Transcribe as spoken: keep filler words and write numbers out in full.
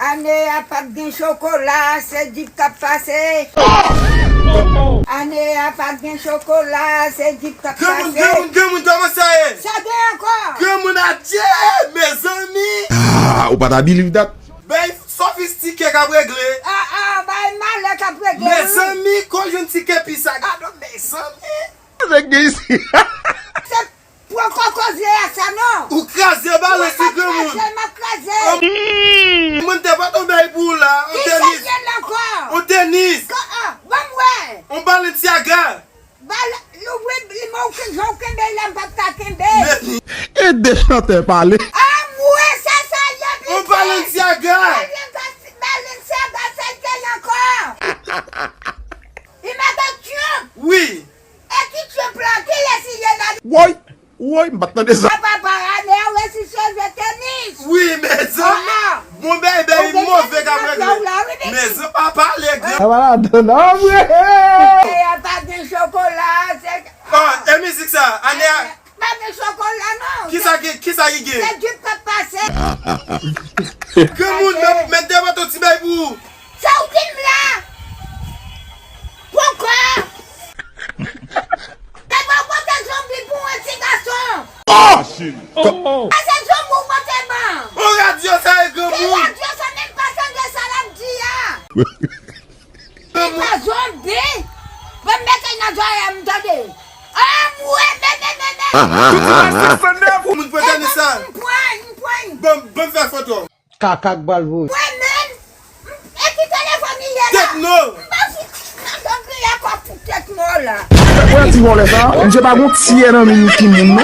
Ane a p ap gen chokola, se dip k ap pase. Ane a p ap gen chokola, se dip k ap pase. Granmoun, granmoun, granmoun, kòman sa ye? Sa gen ankò? Granmoun, adye, mezanmi. Ah, ou pa ta believe that? Bay sofistike k ap regle. Ah, ah, bay malè k ap regle, wi. Mezanmi, kon jwenn ti kepi sa, gade, mezanmi. Nèg gen isi. Se poko koze a sa, non. Ou kraze balans, wi, granmoun. M ap kraze, m ap kraze. Mwen te pa tonbe pou ou la. Ki sa gen ankò? On tenis. Ko-, ah, ban m wè. On Balenciaga. Bal-, louvri, li, men ou ke-, jan w kenbe la, m p ap ka kenbe. Ede chantè pale. Ah, m wè sa, sa ye, piti. On Balenciaga. Balenciaga, Balenciaga, sa l te ye ankò. Li mèt Trump. Wi. E ki Trump la, kilès li ye la? Woy, woy, m pa t tande sa. Papa, ane a resi cheve tenis. Wi, mezanmi. Ah, ah. Bon, bebe, li move k ap regle. Mezanmi, pa pale, gran. Sa pa ladan, non, vre. E, a pa gen chokola, se. Ah, e mizik sa, ane a. Pa gen chokola, non. Kisa ki, kisa ki gen? Se dip k ap pase. Granmoun, mèt, mèt devan ton ti bay pou ou. Sa w di m la? Poko. Te ba w pote zonbi pou mwen, ti gason. Oh! Machin. Oh! E se zonbi w pote ban. Oh, radyo sa e granmoun. Ki radyo sa, menm pa tande sa l ap di a. Li pa zonbi. Bon, mete nan zòrèy m, tande. Ah, m wè, men, men, men, men. Tout sa se san nèf. Moun pote ni sa. M pran, m pran. Bon, bon, fè foto. Kaka k pral voye. Mwen menm, m, e ki telefòn li ye la? Tekno. M pa fi, nan zòn kriye kòb pou Tekno la. Wè ti vòlè sa, misye pa gon tyè nan men timoun non.